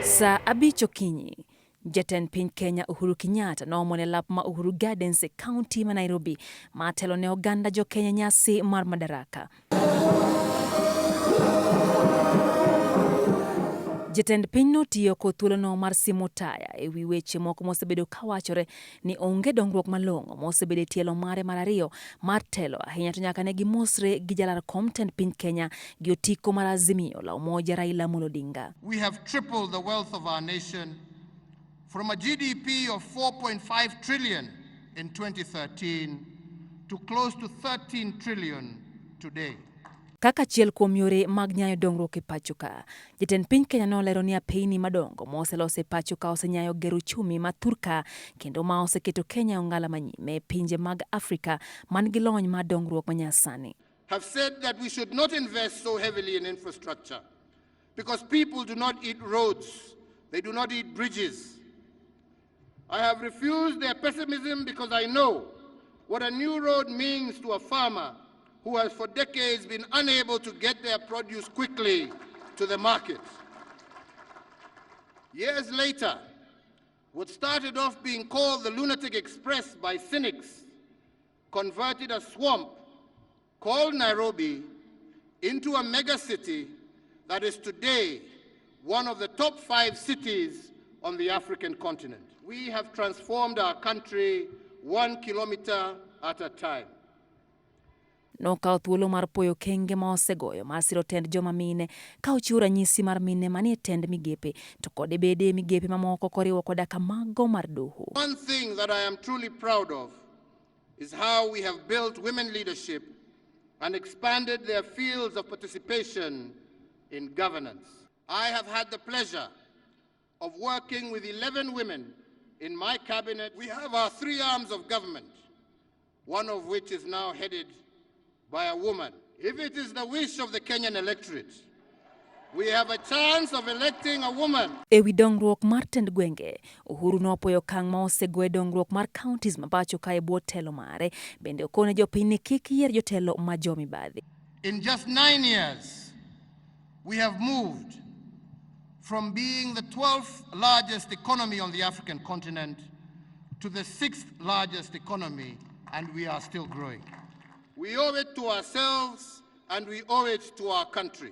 Saa 5 okinyi, Jatend piny Kenya Uhuru Kenyatta noomo ne lap ma Uhuru Gardens e kaunti ma Nairobi ma telo ne oganda jo Kenya nyasi mar Madaraka. Jatend piny notiyo kod thuolono mar simo taya e wi weche moko mosebedo kawachore ni onge dongruok malong'o mosebedo e tielo mare mar ariyo mar telo ahinya to nyaka ne gimosre gi jalar kom tend piny Kenya gi otiko mar Azimio la Umoja Raila Amolo Odinga. We have tripled the wealth of our nation from a GDP of 4.5 trillion in 2013 to close to 13 trillion today. Kaka achiel kuom yore mag nyayo dongruok e pacho ka, jatend piny Kenya nolero ni apeyni madongo moselos e pacho ka osenyayo gero uchumi ma thurka kendo ma oseketo Kenya e ong'ala manyime e pinje mag Afrika man gi lony mar dongruok manyasani. Have said that we should not invest so heavily in infrastructure because people do not eat roads, they do not eat bridges. I have refused their pessimism because I know what a new road means to a farmer who has for decades been unable to get their produce quickly to the market. Years later, what started off being called the Lunatic Express by cynics converted a swamp called Nairobi into a mega city that is today one of the top 5 cities on the African continent. We have transformed our country 1 kilometer at a time. Nokawo thuolo mar puoyo okenge ma osegoyo mar siro tend joma mine ka ochiwo ranyisi mar mine manie tend migepe to kod bede migepe mamoko koriwo koda ka mago mar doho. One thing that I am truly proud of is how we have built women leadership and expanded their fields of participation in governance. I have had the pleasure of working with 11 women in my cabinet. We have our 3 arms of government, one of which is now headed by a woman. If it is the wish of the Kenyan electorate, we have a chance of electing a woman. E wi dongruok mar tend gwenge, Uhuru nopuoyo okang' ma osego e dongruok mar counties ma pacho ka e bwo telo mare. Bende okone jopiny ni kik yier jotelo ma jomibadhi. In just 9 years, we have moved from being the 12th largest economy on the African continent to the 6th largest economy, and we are still growing. We owe it to ourselves and we owe it to our country.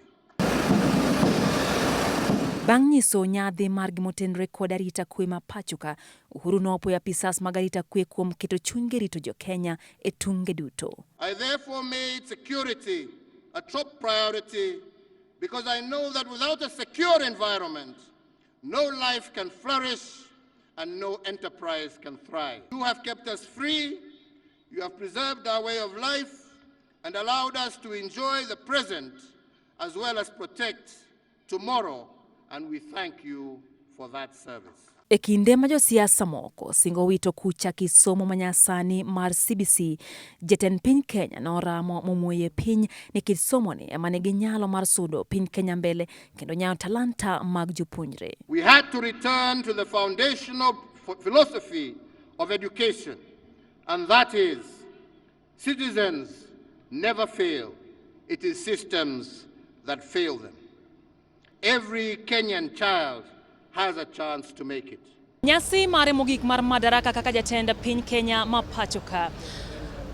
Bang' nyiso nyadhi margi motenore kod arita kwe ma pacho ka, Uhuru nopuoyo apisas mag arita kwe kuom keto chunygi rito jo Kenya e tunge duto. I therefore made security a top priority because I know that without a secure environment, no life can flourish and no enterprise can thrive. You have kept us free, you have preserved our way of life and allowed us to enjoy the present as well as protect tomorrow, and we thank you for that service. E kinde ma josiasa moko singo wito kucha kisomo manyasani mar CBC, jatend piny Kenya noramo momuoye piny ni kit somoni ema nigi nyalo mar sudo piny Kenya mbele kendo nyayo talanta mag jopuonjre. We had to return to the foundational philosophy of education, and that is citizens never fail. It is systems that fail them. Every Kenyan child has a chance to make it. Nyasi mare mogik mar Madaraka kaka jatend piny Kenya ma pacho ka.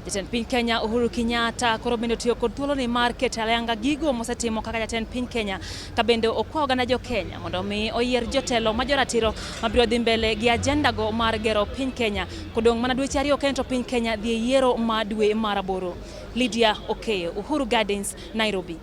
Jatend piny Kenya Uhuru Kenyatta koro bende otiyo kod thuoloni mar keto ayanga gigo mosetimo kaka jatend piny Kenya ka bende okwa oganda jo Kenya mondo mi oyier jotelo ma joratiro mabiro dhi mbele gi ajenda go mar gero piny Kenya. Kodong' mana dweche 2 kende to piny Kenya dhi e yiero ma dwe mar 8. Lydia Okeyo, Uhuru Gardens, Nairobi.